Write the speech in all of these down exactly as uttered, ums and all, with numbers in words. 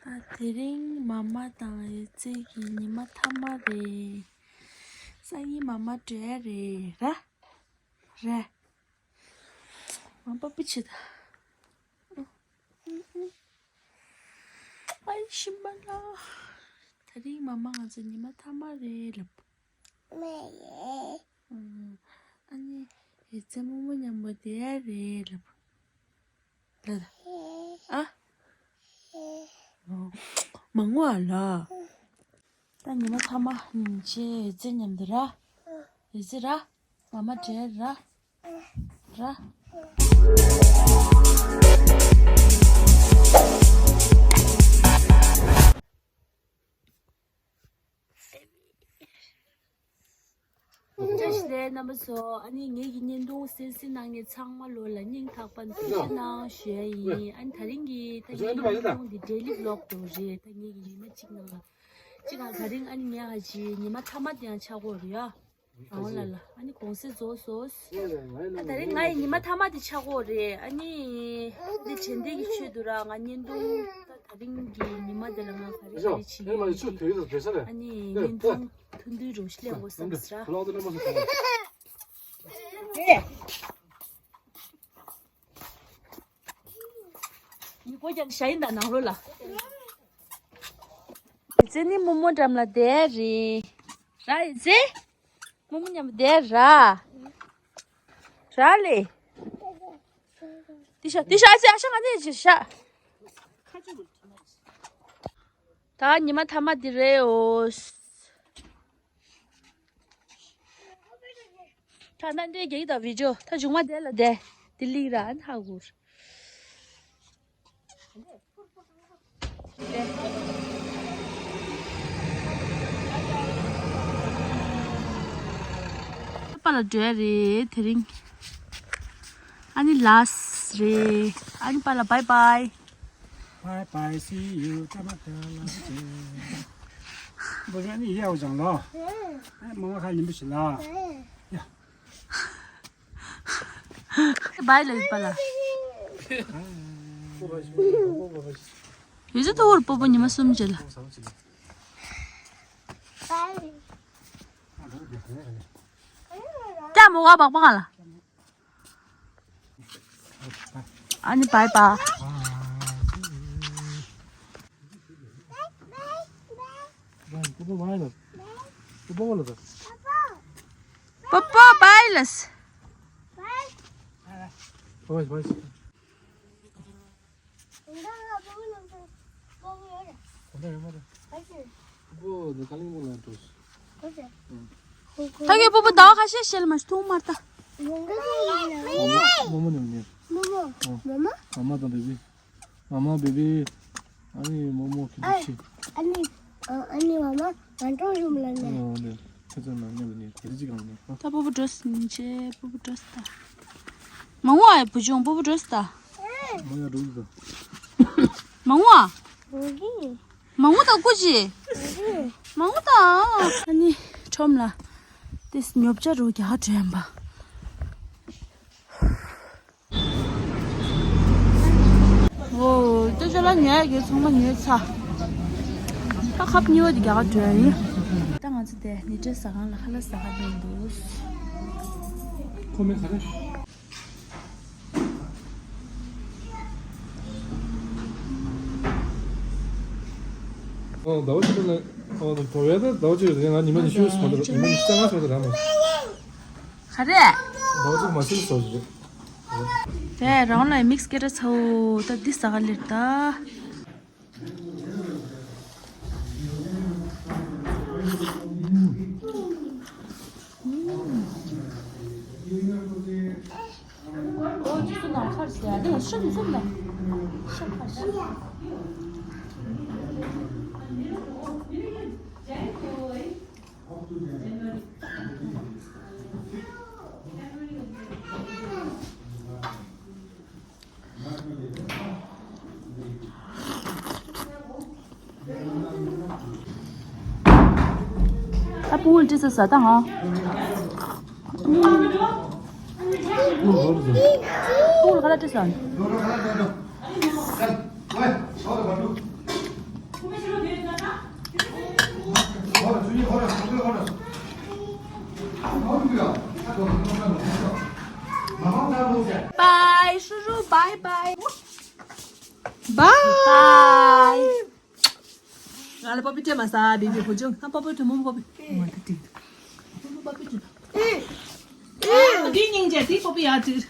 ད་དེ་རིང་མ་མ་དང་ཨེ་ཙེ་གི་ཉི་མ་མཐའ་མ་རེད། སང་ཉིན་མ་མ་འགྲོ་ཡ་རེད་ར། རེད། མ་པ་པི་ཆེ་ད། ཨའི་ཤི་མ་ལ། དེ་རིང་མ་མ་ང་ཚོ་ཉི་མ་མཐའ་མ་རེད་ལབ། ཨ་ནི་ཨེ་ཙེ་རྨོ་མོ་མཉམ་པོ་བསྡད་ཡ་རེད་ལབ། ལ་ལ། ཨ། མ་ངུ་ཨ་ལ། ད་ཉི་མ་མཐའ་མ་ཉིན་བྱེད་ཨེ་ཙེ་མཉམ་དུ་ར། ཨེ་ཙེ་ར། མ་མ་བྲལ་ར། ར། བཀྲ་ཤིས་བདེ་ལེགས་རྣམ་པ་ཚོ། ཨ་ནི་ངེད་ཀྱི་བརྙན་ཐུང་གསན་གཟིགས་གནང་མཁན་ཚང་མ་ལོ་ལ་སྙིང་ཐག་པ་ནས་ཐུགས་རྗེ་གནང་ཞུ་ཡ་ཡིན། ཨ་ནི་དེ་རིང་གི་ད་ངེད་ཀྱི་བརྙན་ཐུང་འདི་འབྲས་ལིབ་ལོག་ཏུ་རེད། ད་ངེད་ཀྱི་ཉི་མ་གཅིག་ནང་ལ་གཅིག་ག་དེ་རིང་ཨ་ནི་ངས་ཧ་ཅི་ཉི་མ་མཐའ་མ་དེ་ཡང་ཆགས་ཀྱི་ཡོད་རེད་ཡ། རང་ལ་ལ་ཨ་ནི་གུང་སེང་རྫོགས་སོང་། ཨ་དེ་རིང་ང་ཡི་ཉི་མ་མཐའ་མ་དེ་ཆགས་ཀྱི་རེད། ཨ་ནི་འདི་དྲན་རྟེན་གྱི་ཆེད་དུ་ར་ང་བརྙན་ཐུང་ད་དེ་རིང་གི་ཉི་མ་དེ་ལ་ང་ག་རེ་ག་རེ་བྱེད་ཀྱི་ཡོད་ཀྱི། ཨ་ནི་བརྙན་ཐུང་ཐུང་ཐུང་རོགས་ཤིག་ལེན་དགོས་བསམ་ཟེར། ཡི་གོ་ཀྱང་ཞ་ཡིན་ད་ནང་ལོ་ལ། ཨེ་ཙེ་ནི་རྨོ་མོ་འགྲམ་ལ་བསྡད་རེད། ར་ཨེ་ཙེ། རྨོ་མོ་མཉམ་པོ་བསྡད་ར། ར་ལེ། ཏི་ཤ་ཏི་ཤ་ཨ་ཅེ་ཨ་ཤ་ང་ནས་ཅི་ཤ། ད་ཉི་མ་མཐའ་མ་འདི་རེད་འོ། ད་ན་འདྲེ་རྒྱག་གི་ད་བི་ཌིའོ་ད་བྱུང་མ་བསྡད་ལ་བསྡད། འདི་ལིག་ར་ཨན་ཧ་གུར། པ་ལ་འགྲོ་ཡ་རེད་དེ་རིང་། ཨ་ནི་ལཱསྚ་རེད། ཨ་ནི་པ་ལ་བྷའི་བྷའི། Bye bye, see you. ཏ་མ་ཏ་ལ་ཅེ། འབུ་ར་ནི་ཡའོ་ཅང་ལོ། ཨ་མ་ཁ་ཉིན་པོ་ཞིག་ལ། ཡ། བྷའི་ལ་ཡོད་པ་ལ། ཡོད་ཚོད་ཐོག་བར་སྤོ་བོ་ཉི་མ་གསུམ་རྗེས་ལ། ཀྱ་མོ་ག་བག་བག་ལ། ཨ་ནི་བྷའི་བྷའི། པོ་པོ་བྷའི་ལས། ད་གི་པོ་པོ་ཟླ་བ་ཁ་ཤས་ཤེལ་མ་ཐུང་མར་ད། མོ་མོ་ནི་མོ་ནི། མོ་མོ། མོ་མོ། མ་མ་དང་བེ་བི། མ་མ་བེ་བི། ཨ་ནི་མོ་མོ་ཁྱེད་ཚོ་ཤི། ཨ་ནི། ཨ་ནི་མ་མ་ང་ཀྲོང་ཡུམ་ལ་ནི། ཨོ་ལེ། ཁྱེད་ཚོ་ནང་མཉམ་དུ་ནི་དེ་རིགས་ཅིག་གང་ནི། ད་པོ་པོ་འགྲོ་སི་ནི་ཆེ་པོ་པོ་འགྲོ་སི་ད། མ་ངུ་ཨ་བུ་ཆུང་པོ་པོ་འགྲོ་སི་ད། མ་ཡ་འགྲོ་སི་ད། མ་ངུ་ཨ། མ་ངུ་ད་ཀུ་ཅི། མ་ངུ་ད། ཨ་ནི་ཁྲོམ་ལ། དེ་ཉོ་ཆ་རུ་རྒྱ་གར་འགྲོ་ཡམ་པ། ཨོ། ལྟོས་ཤོག་ལ་ཉོ་ཡ་གི་ཚང་མ་ཉོས་ཚར། ད་ཁབ་གཉིས་པ་དེ་རྒྱ་གར་འགྲོ་ཡ་ཡིན། ད་ང་ཚོ་དེ་ནི་ཊི་ཟ་ཁང་ལ་ཁ་ལག་ཟ་ག་སླེབས་འདུག་ཁོ་མེ་ག་རེ། ཨོ་ཟླ་བ་གཅིག་ལ་ཨོ་ད་བྲོ་བའི་ད་ཟླ་བ་གཅིག་རེད། ང་ཉི་མ་ཉི་ཤུ་སོང་ད་ཉི་མ་ཉི་ཤུ་རྩ་ལྔ་སོང་ད་ར་མ། ག་རེ། ཟླ་བ་གཅིག་མ་ཤི་སོང་ཞིག་རེད། དེ་རང་ལ་མིག་སི་ཀེ་ཊ་ཚ་བོ་ད་འདི་ཟ་ག་ལེར་ད། ཨོ་ཅི་སུ་ནང་ཁར་ཟེར་ཡ་དེ་ལ་ཤ་མི་སུ་ནང་ཤ་ཁར་ཟེར། ད་ཕུ་བོ་ལ་ཏི་ས་ཟ་ད་ཧ། ཕུ་བོ་ལ་ག་ལ་ཏི་ས། Bye. Bye. ང་ལ་པ་པི་སྤྲད་མ་ཟ། བི་བི་བུ་ཆུང་། ཨ། པ་པི་སྤྲད། མོ་མོ་པ་པི། མ་ད་ཏིག་མོ་མོ་པ་པི་སྤྲད། ཨ། འདི་སྙིང་རྗེ། འདི་པ་པི་ཡ་ཏིག་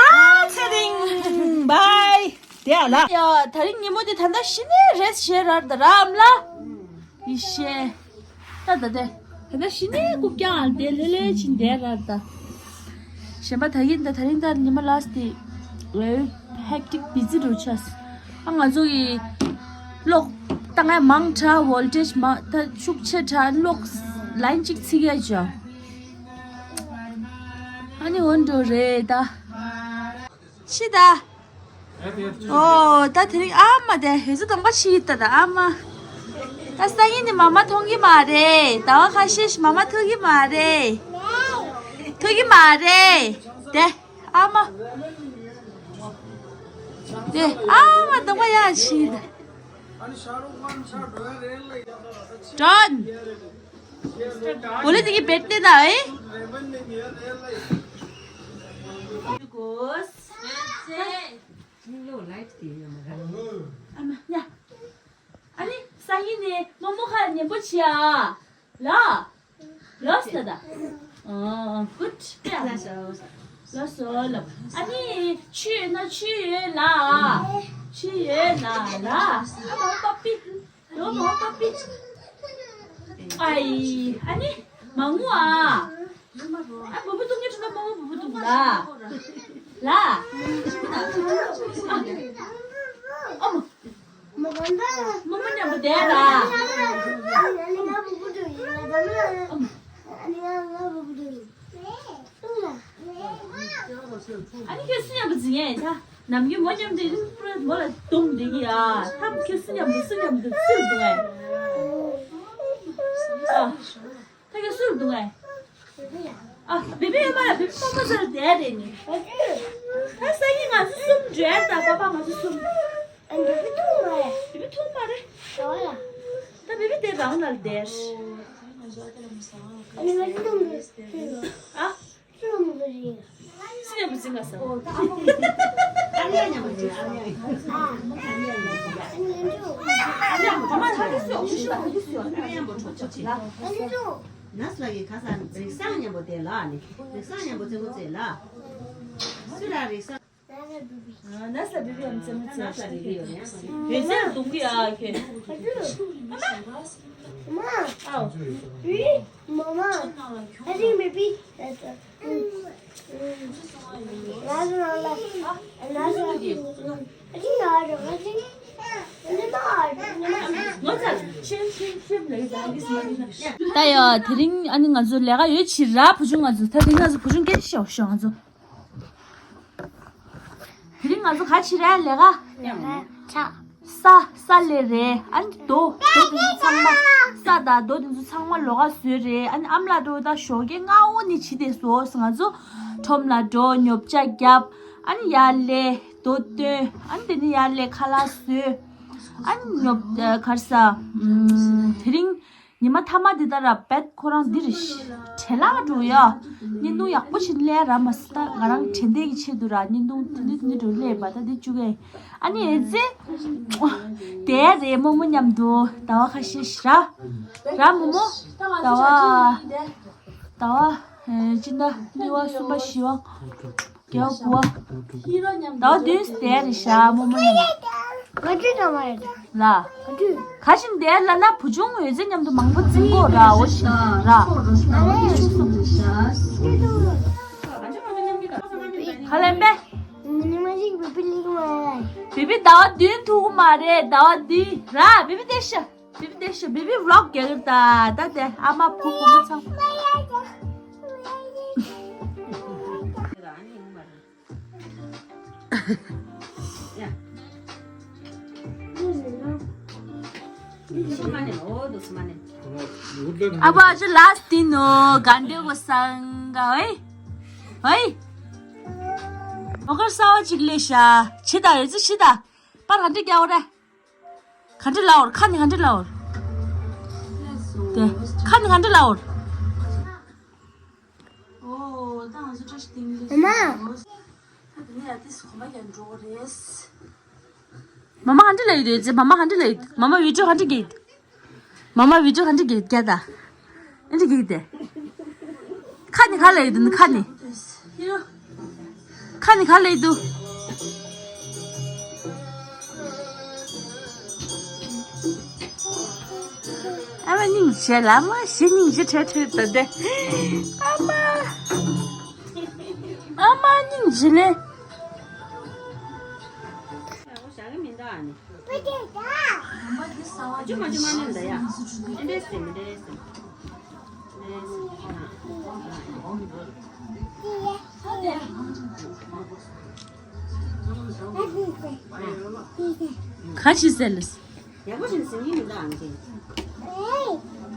ཨ་ཚེ་རིང་། བའི། དེ་ཨ་ལ། ཡ། དེ་རིང་ཉིན་མོ་འདི་ད་ལྟ་གཞི་ནས་རེས་བྱས་རར་ད་ར་ཨམ་ལ། ཡི་ཤེ། ད་ད་དེ། ད་ད་གཞི་ནས་རྐུབ་བཀྱག་ཨ་དེ་ལེ་ལེ་ཕྱིན་དེ་རར་ད། གཞན་པ་ད་གིན་ད་དེ་རིང་ད་ཉི་མ་ལ་སྟེ། ཝེ་ཧེག་ཊིག་བི་ཛི་རུ་ཆགས། ཨ། ང་ཚོ་གི་གློག་ད་ང་མང་དྲགས། ཝོལ་ཊེཇ་མ་ད་ཤུགས་ཆེ་དྲགས། གློག་ལའིན་གཅིག་ཚིག་ཡ་ཅོ། ཨ་ནི་འོན་འགྲོ་རེད་ད། ཤི་ད། ཨོ། ད་དེ་རིང་ཨ་མ་དེ་ཧེ་ཟུ་གདོང་པ་ཕྱི་ཡིད་ད་ད་ཨ་མ། ད་སང་ཉིན་ནི་མ་མ་མཐོང་གི་མ་རེད། ཟླ་བ་ཁ་ཤས་ཤིག་མ་མ་ཐུག་གི་མ་རེད། ཐུག་གི་མ་རེད། དེ་ཨ་མ། དེ་ཨ་མ་གདོང་པ་ཡ་ཕྱི་ཡིད་ད། ཏོན། ཨོ་ལེ་དེ་གི་བེད་ནི་ད་ཨེ། ཨ་མ་ཉ། ཨ་ནི་སང་ཉིན་ནས་རྨོ་མོ་ཁ་ཉན་པོ་བྱེད་ཨ། ལ། ལོས་ད་ད། ཨ། གུད། ལོས་སོ་ལོ། ཨ་ནི་ཆུ་ཡོད་ན་ཆུ་ཡོད་ལ། ཆུ་ཡོད་ལ་ལ། ཨ་མ་པ་པི། ཡོ་མ་པ་པི། ཨའི། ཨ་ནི་མ་ངུ་ཨ། ཨ། བུ་བུ་བཏུང་ངེ་ཁྲི་ན་མ་ངུ་བུ་བུ་བཏུང་ལ། ལ། ཨ་མ། མ་མ་མཉམ་པོ་བསྡད་ལ། ཨ་ནི་ཁྱོད་སུ་མཉམ་པོ་འཛིང་ངེ་ད། ནམ་རྒྱུན་མོ་མཉམ་དུ་མོ་ལ་རྡུང་བསྡད་ཀྱི་ཡ། ཐབས་ཁྱོད་སུ་མཉམ་དུ་སུ་མཉམ་དུ་སུ་རྡུང་ཨེ། ཨ། ད་ཁྱོད་སུ་རྡུང་ཨེ། ཨ། བི་བི་ཡོད་མ་རེད། བི་བི་པ་པ་ཚོར་བསྡད་རེད་ནི། ད་སང་ཉིན་ང་ཚོ་གསུམ་འགྲོ་ད། པ་པ་ང་ཚོ་གསུམ། ཨ། བི་བི་ཐུག་མ་རེད། བི་བི་ཐུག་མ་རེད། ད་བི་བི་དེ་རང་ལ་བསྡད། ཨ། སི་ཉམ་པོ་འཛིང་ག་ས། ནས་ལ་ཡི་ཁ་སང་རིག་སང་མཉམ་པོ་དེ་ལ་ནི་རིག་སང་མཉམ་པོ་བཙན་པོ་བཙལ་ལ། སུ་ལ་རིག་སང་། ནས་ལ་བི་བི་ཡོད་ནས་བཙན་པོ་བཙལ། བི་བི་ཡོད་ནས་བོད་ཟེར་རྡུང་གི་ཡ་ཁྱོད། མ། ཨའོ། བི་མ་མ། ཨ་ཅིག་མི་བི། ད་ཡ་དེ་རིང་ཨ་ནི་ང་ཚོ་ལས་ཀ་ཡོད་ཕྱིར་ར། བུ་ཆུང་ང་ཚོ་ད་དེ་ང་ཚོ་བུ་ཆུང་སྐད་ཆ་ཤོག་ཤོག་ང་ཚོ། དེ་རིང་ང་ཚོ་ག་ཆི་རེད་ལས་ཀ་ཆ། ས་ས་ལས་རེད། ཨ་ནི་རྡོ་རྡོ་དེ་ཚོ་ཚང་མ། ས་དང་རྡོ་དེ་ཚོ་ཚང་མ་ལོགས་ཀ་བཟོས་རེད། ཨ་ནི་ཨམ་ལགས་འགྲོ་ད་ཞོགས་ཀས་སྔ་བོ་ནས་བྱས་ཏེ་བཟོས། ང་ཚོ་ཁྲོམ་ལ་འགྲོ། ཉོ་ཆ་བརྒྱབ། ཨ་ནི་ཡར་སླེབས། རྡོ་བཏོན། ཨ་ནི་དེ་ནས་ཡར་སླེབས་ཁ་ལག་བཟོས། ཨ་ནི་ཉོ་གར་ས། དེ་རིང་ཉི་མ་མཐའ་མ་འདི་ལྟར་ར་བེད་ཁོ་རང་འདིར་བྲེལ་ལག་འགྲོ་ཡ། བརྙན་ཐུང་ཡག་པོ་ཞིག་ལས་ར་མ་སི་ད་ང་རང་དྲན་བསྡད་ཀྱི་ཆེད་དུ་ར་བརྙན་ཐུང་འདི་འདི་འདི་འགྲོ་ལས་པ་ད་འདི་བཅུག་གས། ཨ་ནི་ཨེ་ཙེ། དེ་རེད་རྨོ་མོ་མཉམ་དུ་ཟླ་བ་ཁ་ཤས་ཤིག་ར། ར་རྨོ་མོ། ཟླ་བ། ཟླ་བ། ཨེ་སྤྱི་ཟླ་གཉིས་པ་གསུམ་པ་བཞི་པ། རྒྱལ་བ་བུ་བ། ཟླ་བ་བདུན་དེ་རེད་ཤག་རྨོ་མོ་མཉམ། ག་དུས་ཐོག་མ་རེད། ལ། ག་དུས། ག་བཞིན་དེ་ལ་ན་བུ་ཆུང་འོད་ཟེར་མཉམ་དུ་མང་པོ་འཛིང་གོ་ར། འོ་ཞིག་ར། ང་ལས་ཆུང་སོང་། ག་ལེན་པས། ཉི་མ་ཞིག་བི་བི་ལིག་མ་རེད། བི་བི་ཟླ་བ་བདུན་ཐུག་གི་མ་རེད། ཟླ་བ་བདུན་ར། བི་བི་བསྡད་ཤག་བི་བི་བསྡད་ཤག་བི་བི་ཝི་ལོག་རྒྱག་གི་ད། ད་དེ་ཨ་མ་བུ་བུ་མོ་ཚང་། ཨ་བ་ཅི་ལ་སྟེ་ནོ་ག་འདྲེ་གོ་སང་ག་ཨོའི། ཨོའི། ཨོ་ཀར་ས་བ་ཅིག་ལས་ཤ་ཆི་ད་ཨེ་ཙི་ཆི་ད། པར་ག་འདྲེ་རྒྱག་འོ་རེ། ག་འདྲེ་ལ་འོར་ཁ་ནི་ག་འདྲེ་ལ་འོར། དེ་ཁ་ནི་ག་འདྲེ་ལ་འོར། ཨོ་ད་ང་ཚོ་བཀྲ་ཤིས་བདེ་ལེགས། ཨ་མ། ད་དེ་ནས་ཡ་ཏིས་གོམ་པ་རྒྱག་འགྲོ་གི་རེད། མ་མ་ཧ་འདྲི་ལ་ཡོད་དེ་ཙེ། མ་མ་ཧ་འདྲི་ལ་ཡོད། མ་མ་བི་ཌིའོ་ཧ་འདྲི་གེད། མ་མ་བི་ཌིའོ་ཧ་འདྲི་གེད་རྒྱ་ད། ཨ་འདྲི་གེད་དེ། ཁ་ནི་ག་ལ་ཡོད་དེ་ནི་ཁ་ནི། ཁ་ནི་ག་ལ་ཡོད་དུ། ཨ་མ་སྙིང་རྗེ་ལ། ཨ་མ་ཞེ་སྙིང་རྗེ་ཁྲལ་ཁྲལ་ད་དེ། ཨ་མ། ཨ་མ་སྙིང་རྗེ་ལེ། ཞག་གི་མི་འདུག་ཨ་ནི། ཅུ་མ་ཅུ་མ་ནི་འདི་ཡ། ཨེ་འདྲས་སེ་མི་འདྲས་སེ། ག་ཅི་ཟེར་ལེ། ཡག་པོ་བྱས་ནས་ཟིན་གྱི་མི་འདུག་ཨང་ཅིང་།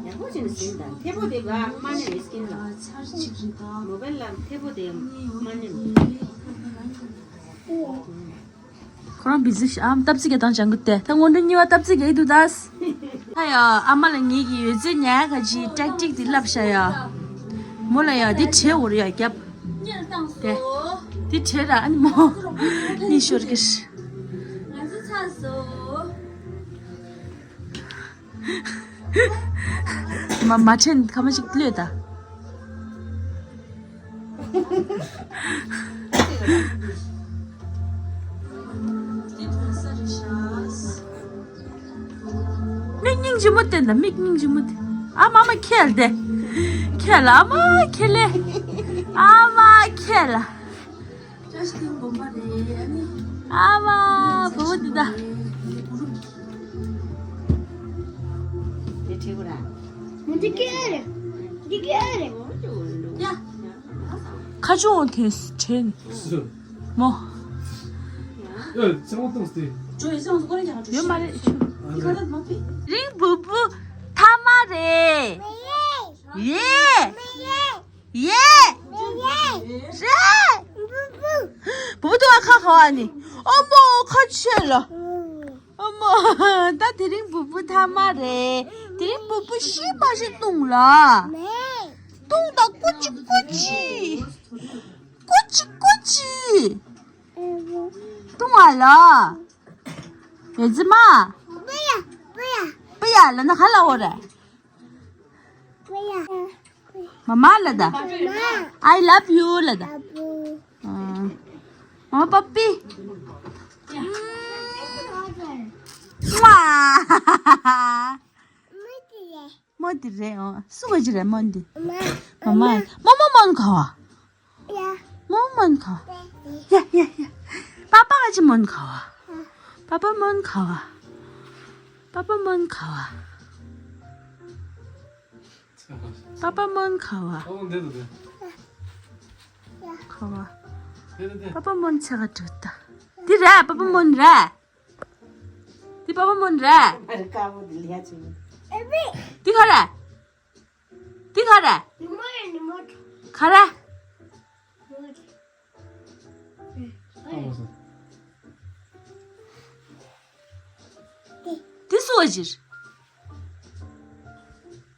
ཡག་པོ་བྱས་ནས་ཟིན་དང་། ཐེ་པོ་དེ་ག་མ་ཉན་རེ་སྐྱིན་ལ། མོ་བེལ་ལ་ཐེ་པོ་དེ་མ་ཉན། ཁོ་རང་བི་ཟི་ཤ་ཨམ་སྟབས་ཚིགས་ཀྱི་དང་ཅང་གི་ཏེ། ད་སྔོན་འགྲོ་གཉིས་པ་སྟབས་ཚིགས་ཀྱི་འདུག་ད། ད་ཡ་ཨ་མ་ལ་ངེད་ཀྱི་ཡོད་ཚད་ཉལ་ཁ་ཅིག་ཏེག་ཏིག་དེ་ལབ་ཤ་ཡ། མོ་ལ་ཡ་དེ་བྲེ་འུར་ཡ་རྒྱབ། དེ་དེ་བྲེ་ར་ཨ་ནི་མོ་གཉིད་ཤོར་གི་ཤི། མ་མ་ཁྲེན་ཁ་མ་ཅིག་གློད་ད། མིག་སྙིང་རྗེ་མོ་བསྟན་ད། མིག་སྙིང་རྗེ་མོ་དེ། ཨ་མ་མ་ཁྱེར་དེ། ཁྱེར་ལ་ཨ་མ་ཁྱེར་ལེ། ཨ་མ་ཁྱེར་ལ། ཨ་མ་བུ་འདི་ད། དེ་ཁྲིད་གོ་ར། མོ་འདི་ཀེ་རེ། འདི་ཀེ་རེ། ཡ། ཁ་ཆུང་དེ་དྲན། སུ། མོ། ཡ་ཚེ་དབང་བཏང་སྟེ། ཡོད་མ་རེད། རིང་བུ་བུ་ཐ་མ་རེད། ཡེ། ཡེ། རེད། བུ་བུ་དུ་བ་ཁ་ཁ་བ་ནི། ཨ་མོ་ཁ་ཆེ་ལ། ཨ་མོ། ད་དེ་རིང་བུ་བུ་ཐ་མ་རེད། དེ་རིང་བུ་བུ་ཤི་མ་ཤི་བཏུང་ལ། བཏུང་ད་ཀུ་ཅི་ཀུ་ཅི། ཀུ་ཅི་ཀུ་ཅི། བཏུང་བ་ལ། ཡ་ཛི་མ། པུ་ཡ། པུ་ཡ། པུ་ཡ་ལ་ན་ཧ་ལ་འོ་རེད། པུ་ཡ། མ་མ་ལ་ད། མ་མ། I love you ལ་ད། ཨ། མ་པ་པི། མ། མོ་དེ་རེད་ཨོ། སུ་ག་ཅི་རེད་མོ་འདི། མ་མ། མོ་མོ་མོན་ཁ་བ། མོ་མོན་ཁ་བ། ཡ་ཡ་ཡ། པ་པ་ག་ཅི་མོན་ཁ་བ། པ་པ་མོན་ཁ་བ། པ་པ་མོན་ཁ་བ། པ་པ་མོན་ཁ་བ། ཁ་བ། པ་པ་མོན་ཚེ་ག་དྲུད་ད། འདི་རེད་པ་པ་མོན་རེད། འདི་པ་པ་མོན་རེད། འདི་ག་རེད། འདི་ག་རེད། ག་རེ། འདི་སུ་བ་ཅིར།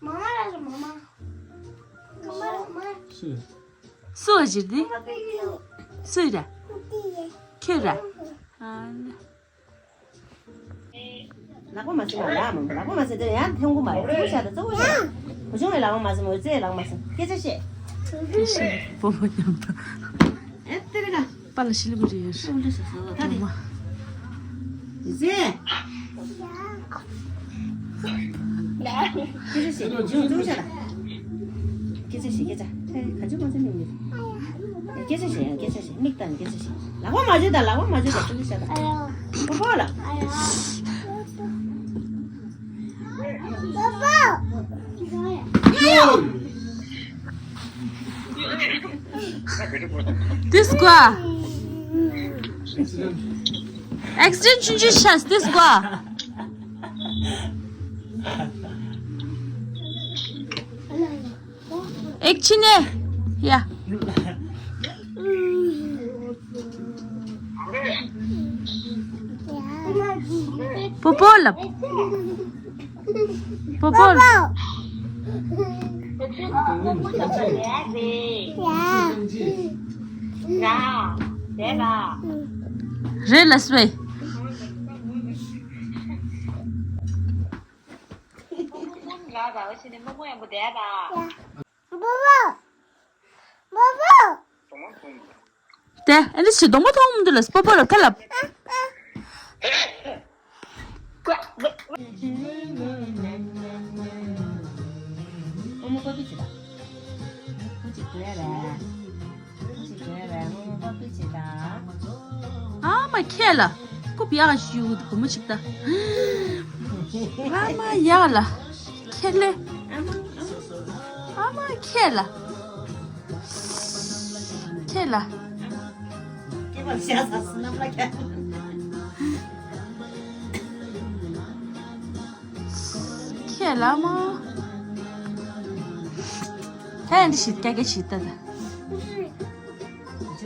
མ་མ་ར་ར་མ་མ། མ་མ་ར་མ། སུ། སུ་བ་ཅིར་འདི། སུ་ར། ཁྱོད་ར། ཨ་ལ། ལག་པ་མ་ཟིན་ལ་ཡ་མ། ལག་པ་མ་ཟིན་དེ་ཡང་ཐེངས་གུ་མ་རེད། གཙོ་བོ་བྱ་དང་བུ་ཆུང་བའི་ལག་པ་མ་ཟིན་མོ་ཙེའི་ལག་པ་མ་ཟིན། སྐད་ཆ་བཤད། སྐད་ཆ་བཤད། སྤོ་བོ་མཉམ་དུ། ཨེ་ཏེ་རེ་ལ། པ་ལ་ཤི་ལི་བུ་རེ་ཡོད། ཨོ་འདྲ་ཤ་ཟ་ད་དེ། ཟེ། སྐད་ཆ་བཤད། བུ་ཆུང་བཙུགས་བྱ་ལ། སྐད་ཆ་བཤད་སྐད་ཆ། ཨེ་ག་ཚོད་ག་ཚོད་མི་མི། སྐད་ཆ་བཤད་ཡ་སྐད་ཆ་བཤད། མིག་ལྟ་ནས་སྐད་ཆ་བཤད། ལག་པ་མ་བྱེད་ད། ལག་པ་མ་བྱེད་ད། ཅུང་ཟད་ད། པོ་པོ་ལ། This guy. Accident ཆུང་ཆུང་ཤ་this guy. ཨེག་ཆི་ནེ། ཡ། པོ་པོ་ལབ། པོ་པོ། རེད་ལ་སུའི། ད་ད་བ་ཕྱིན་ནས་མོག་མོག་ཡང་པོ་བསྡད་ད། དེ་ཨ་ནི་ཞིག་གདོང་པ་མཐོང་མི་འདུག་ལ་སྤོ་པོ་ལ་ཁ་ལབ། ཨ་མ་ཁྱེད་ལ་རྐུབ་ཡག་ཞུ་གུ་མོ་ཅིག་ད། ཨ་མ་ཡག་ལ་ཁྱེད་ལེ། ཨ་མ་ཁྱེད་ལ་ཁྱེད་ལ། ཁྱེད་ལ་མ། ཧེ་འདི་ཞིག་ཀྱ་ཀྱ་ཞིག་ད་ད། བྱ་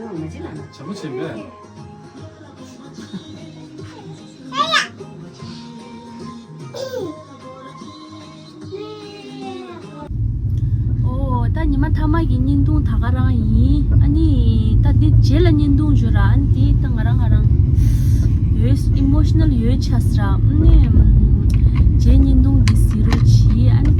མོ་བྱེད་པས། ཨོ་ད་ཉི་མ་མཐའ་མ་གི་བརྙན་ཐུང་ད་ག་རང་ཡིན། ཨ་ནི་ད་འདི་རྗེས་ལ་བརྙན་ཐུང་ཞུ་ར། ཨ་ནི་འདི་ད་ང་རང་ང་རང་ཡོད་ཨི་མོ་ཤི་ནལ་ཡོད་ཆགས་སི་ར། ཨ་ནི་རྗེས་བརྙན་ཐུང་འདི་གཟིགས་རོགས་གྱིས། ཨ་ནི།